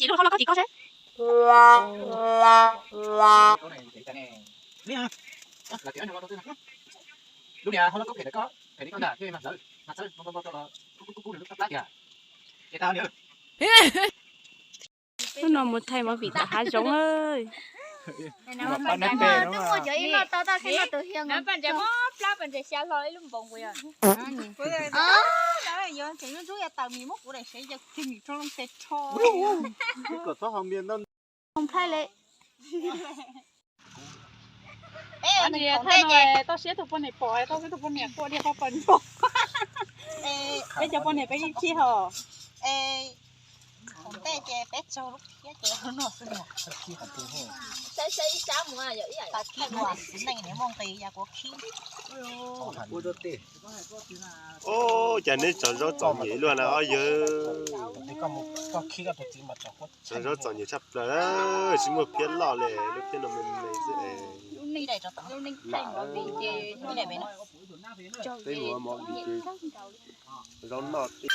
Ib lub hauv lauj kaub tim koj seb. Lub niag hauv lauj kaub phem ntawm koj, phem li koj ntag thiaj mas hlawv mas txhawb npau npau rau los kub kub kub nws lub kab plab tiag. Ces tag niam. Hnub no mus thaij movie tom hav zoov. Thaij no tau siab tus poj niam pom, tau siab tus poj niam quaj dhia poj pawg nrog. Peb cov poj niam peb ib txhij ho. Ub, cas neb tsom zaub txom nyem luaj na ob yawg. Tsom zaub txom nyem tshaj plaws, tsis muaj phiab loj li, lub phiab no me me xwb es. Peb mus ua movie ces zaub noj tib.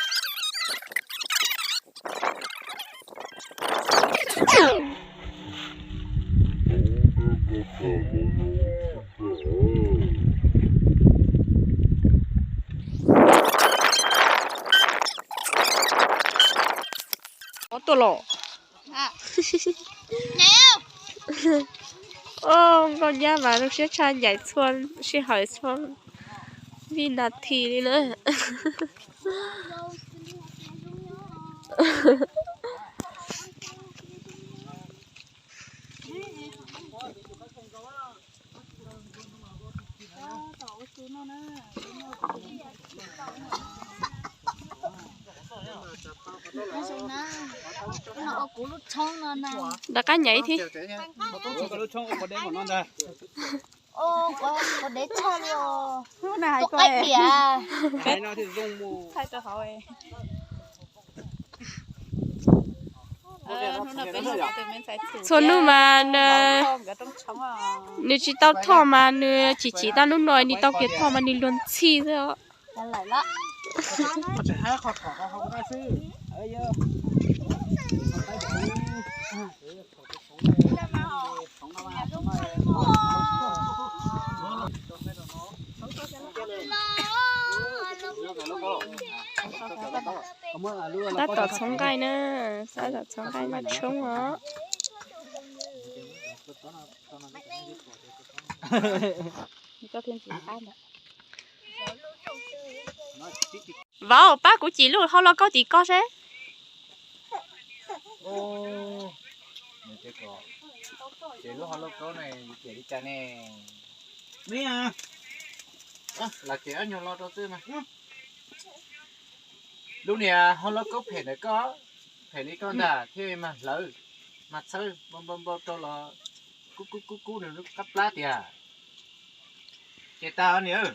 Ob tuaj los. Nkauj nyab mas zoo siab tshaj, ncaim txhua sij hawm txhua vij nas this li na. Rov qab nyaim ib thiab. Txhua hnub mas nws tsis tau thoj mas nws chim chim, tau hnub no nws tau kiag thoj mas nws luag ntxhi xwb os. Tab tom txhoov nqaij na, tab tom txhoov nqaij noj tshoob os. Vauv, pab kuv cim lub hauv lauj kaub tim koj seb. Ces lub hauv lauj kaub ne, cem li cas ne? Los cem ob nyuag lo rau xwb mas. Lub niag hauv lauj kaub phem ntawm koj, phem li koj ntag thiaj mas hlawv mas txhawb npau npau npau rau los kub kub kub kub nws lub qab plab tiag. Ces tag niam.